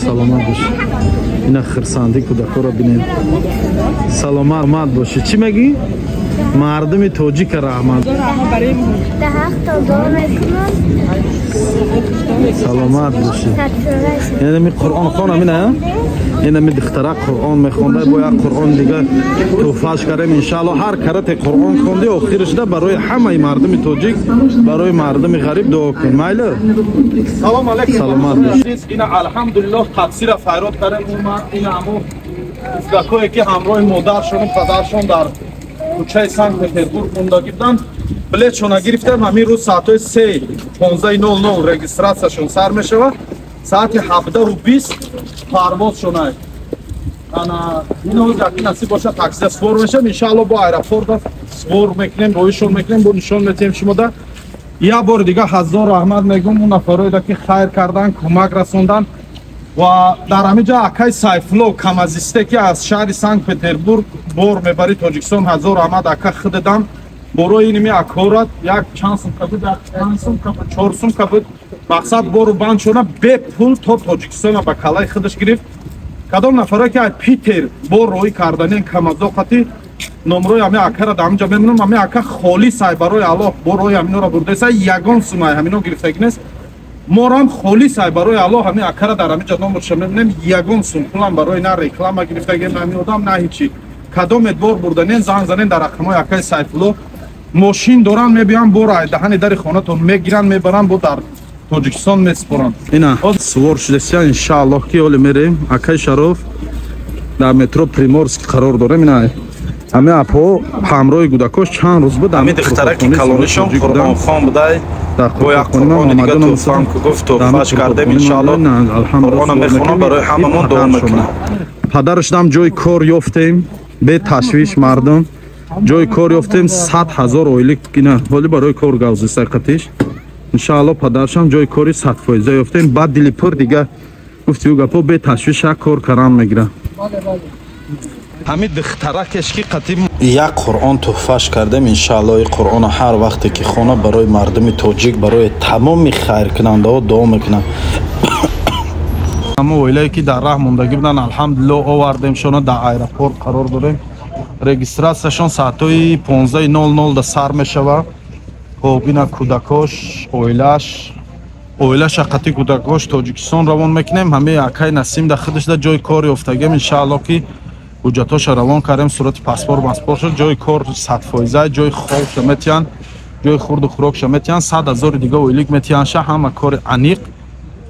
Саломат бошӣ. Ина хурсандӣ кӯдакҳоро бинем. Саломат бошӣ. Чӣ мегӣ? Мардуми тоҷика раҳмат. Саломат бошӣ. Инами Қуръон хонам ина? Инами духтара Қуръон мехонда, бо як Қуръон дига туҳфаш кардем. Иншаалло ҳар карате Қуръон хонди, охирашда барои ҳамаи мардуми тоҷик, барои мардуми ғариб дуо кун. Майли? Салом алейкум. Саломат бошӣ. Ина алҳамдулиллоҳ таксира файрод кардем. Омад ина ҳамо кӯдакое ки ҳамроҳи модаршону падаршон дар кӯчаи Санкт Петербург мондагӣ буданд, билетшона гирифтем. Ҳамин рӯз соатҳои 3:15:00 регистратсияшон сар мешавад. Соати 17:20 парвозшона. Ана иноз яки насиб бошад таксида свор мешавем. Иншаалло бо аэропорта свор мекунем, роҳишон мекунем, бо нишон метиҳем шумода. Як бори дига ҳазор раҳмат мегӯм он нафароеда ки хайр кардан, кӯмак расондан. Ва дар ҳамин ҷо акай Сайфулло камазисте ки аз шаҳри Санкт Петербург бор мебари Тоҷикистон, ҳазор раҳмат ака худадам. Борои иними акҳорат як чанд сумка буд, як панҷ сумка буд, чор сумка буд. Мақсад бору банд шуда бепул то Тоҷикистона ба калаи худаш гирифт. Кадом нафаре ки аз Питер бор роҳӣ карданин камазоқати номрои ҳами акара дар ҳаминҷо мемонам. Ҳами ака холис ай барои Аллоҳ бор роҳи ҳаминора бурдаеса, ягон сумай ҳамино гирифтагӣ нест. Морам холис ай барои Аллоҳ ҳами акара дар ҳаминҷо номрша мемонем. Ягон сум пулам барои на реклама гирифтагӣ ҳамин одам, на ҳичи. Кадомет бор бурданин занг занен дар рақамҳои акаи Сайфулло. Мошин доран, мебиён бор ай даҳани дари хонатон мегиранд, мебаранд, бо дар Тоҷикистон месупоранд. Ина свор шудасия, иншааллоҳ ки оле мерем. Акаи Шароф дар метро Приморск қарор дорем. Ина ҳами апо ҳамроҳи кӯдакош чанд рӯз буд. Ҳами духтараки калонишон Қуръонхон будай, бо як Қуръони дига туҳфам ки гуфт туҳфаш кардем. Иншааллоҳ Қуръона мехонам, барои ҳамамон дуо мекунам. Падарашдам ҷои кор ёфтем, бе ташвиш мардум ҷои кор ёфтем. 100 ҳазор ойлик ина ҳоли барои кор гавзиста қатиш. Иншаалло падаршам ҷои кори 100% ёфтем. Баъд дили пур дига гуфти ӯ гапо бе ташвиш як кор карам мегира. Ҳамин духтаракеш ки қатим як Қуръон туҳфаш кардем. Иншаалло ин Қуръона ҳар вақте ки хона барои мардуми тоҷик, барои тамоми хайркунандаҳо дуо мекунам. Ҳама оилае ки дар раҳ мондагӣ буданд, алҳамдулиллоҳ овардемшона, дар аэропорт қарор дорем. Регистратсияшон соатҳои 15:00 да сар мешавад. Хоб ина кӯдакош, оилаш, оилаша қати кӯдакош Тоҷикистон равон мекунем. Ҳамаи акай Насим да худаш да ҷои кор ёфтагем. Иншаалло ки ҳуҷҷатҳоша равон кардем, сурати паспорт маспортша, ҷои кор 100%, ҷои хобша метиҳанд, ҷои хурду хӯрокша метиҳанд, 100 ҳазори дига ойлик метиҳандша. Ҳама кори аниқ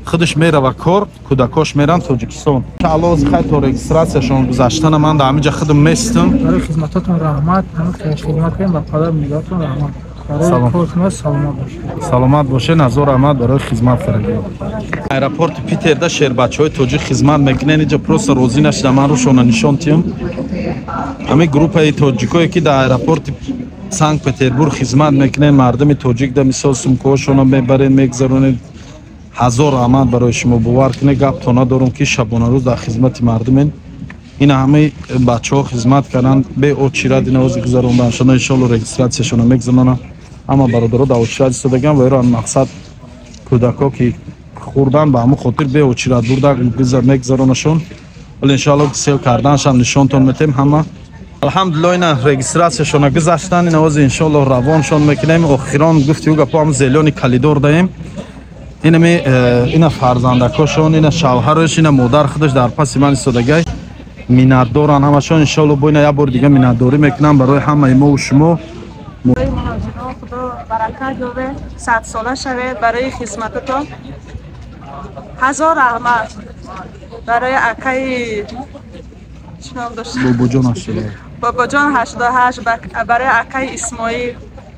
худаш мерава кор, кӯдакош меранд Тоҷикистон. Иншаалло хай то регистратсияшон гузаштана ман дар ҳамин ҷа худам местам. Барои хизматотон раҳмат, ҳама хизмат кардем, ба падар модаратон раҳмат. Саломат бошед, ҳазор раҳмат барои хизмат кардагӣ. Аэропорти Питерда шербачаҳои тоҷик хизмат мекунанд. Инҷа просто розӣ нашудам, ман рӯшона нишон тиҳам. Ҳамин группаи тоҷикое ки дар аэропорти Санкт Петербург хизмат мекунанд, мардуми тоҷик да мисол сумкаҳошона мебаред, мегузаронед. Ҳазор раҳмат барои шумо. Бовар кунед, гапто надорам ки шабонарӯз дар хизмати мардумед. Ина ҳамаи бачаҳо хизмат карданд бе очират, ина ози гузаронданшона иншоалло регистратсияшона мегузаронанд. Ҳама бародаро дар очират истодаган ва иро мақсад кӯдакҳо ки хӯрдан ба ҳамон хотир бе очират бурда мегузаронашон. Вале иншоалло сел карданашам нишонтон метем ҳама. Алҳамдулиллоҳ ина регистратсияшона гузаштан, ина ози иншоалло равоншон мекунем. Охирон гуфти ӯ гапо ҳам зелёни калидор даем. Инами ина фарзандакошон, ина шавҳараш, ина модар худаш дар паси ман истодагай. Миннатдоранд ҳамашон. Иншоалло бо ина як бори дига миннатдорӣ мекунам барои ҳамаи мо ва шумо. Худо баракат ёбе, 100 сола шавед. Барои хизмататон ҳазор раҳмат. Барои акаи чӣ ном дошт? Бобоҷон 88. Бобоҷон 88. Барои акаи Исмоил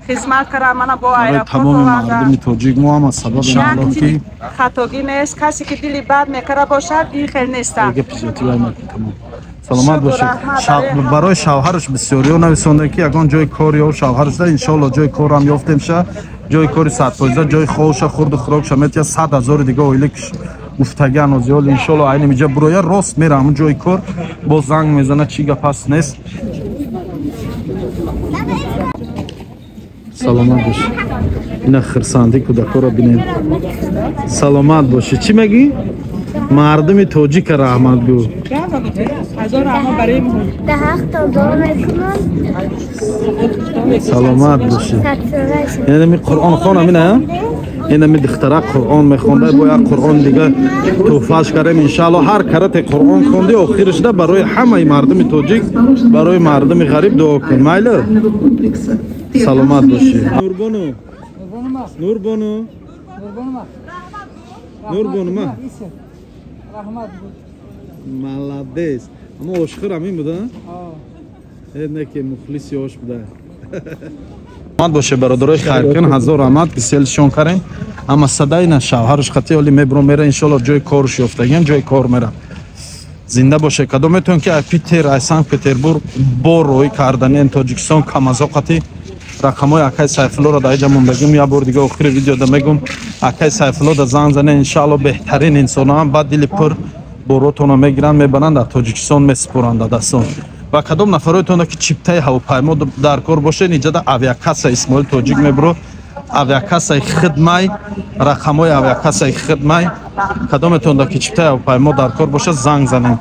хизмат кардам, мана бо аэропорт тамоми мардуми тоҷик мо ҳама сабаби Аллоҳ ки хатогӣ нест. Касе ки дили бад мекарда бошад, ин хел неста. Саломат бошед. Барои шавҳараш бисёриҳо нависонда ки ягон ҷои кор ё шавҳараш да, иншоалло ҷои корам ёфтем ша, ҷои кори 100%, ҷои хобша, хурду хӯрокша метия, 100 ҳазори дига ойлик гуфтаган озиёл. Иншоалло айни миҷа буроя рост мера ҳамун ҷои кор, боз занг мезана чӣ гап ҳаст нест. Саломат бошед. Ина хурсандӣ кӯдакҳоро бинем. Саломат бошед. Чӣ мегӣ? Мардуми тоҷика раҳмат гӯ. Саломат бошӣ. Инами Қуръон хон амина? Инами духтара Қуръон мехонда, бо як Қуръон дига тӯҳфаш кардем. Иншаалло ҳар карате Қуръон хонди, охирашда барои ҳамаи мардуми тоҷик, барои мардуми ғариб дуо кун. Майли? Саломат бошӣ. Нурбону. Нурбону. Нурбону ма. Молодец. Аммо ошхӯр ҳамин буда? Не ки мухлиси ош буда. Раҳмат боше бародарои хайркун, ҳазор раҳмат гиселшон карем. Ама садаи на шавҳарш хати оли мебро мера, иншоалло ҷои корш ёфтагиам, ҷои кор мера. Зинда боше. Кадом метавон ки ай Питер, ай Санкт Петербург бо роҳӣ карданен Тоҷикистон камазо қати рақамҳои акай Сайфуллоро дар иҷа мондагим. Як бор дига охири видеода мегум, акай Сайфулло да занг зане, иншоалло беҳтарин инсоноам баъд дили пур боротонро мегиранд, мебаранд, дар Тоҷикистон месупоранд дар дастон. Ва кадом нафароятон ки чиптаи ҳавопаймо дар кор бошед, иҷада авиакасса Исмоил Тоҷик мебуро, авиакассаи хидмай, рақамҳои авиакассаи хидмай. Кадометон ки чиптаи ҳавопаймо дар кор бошад, занг занед.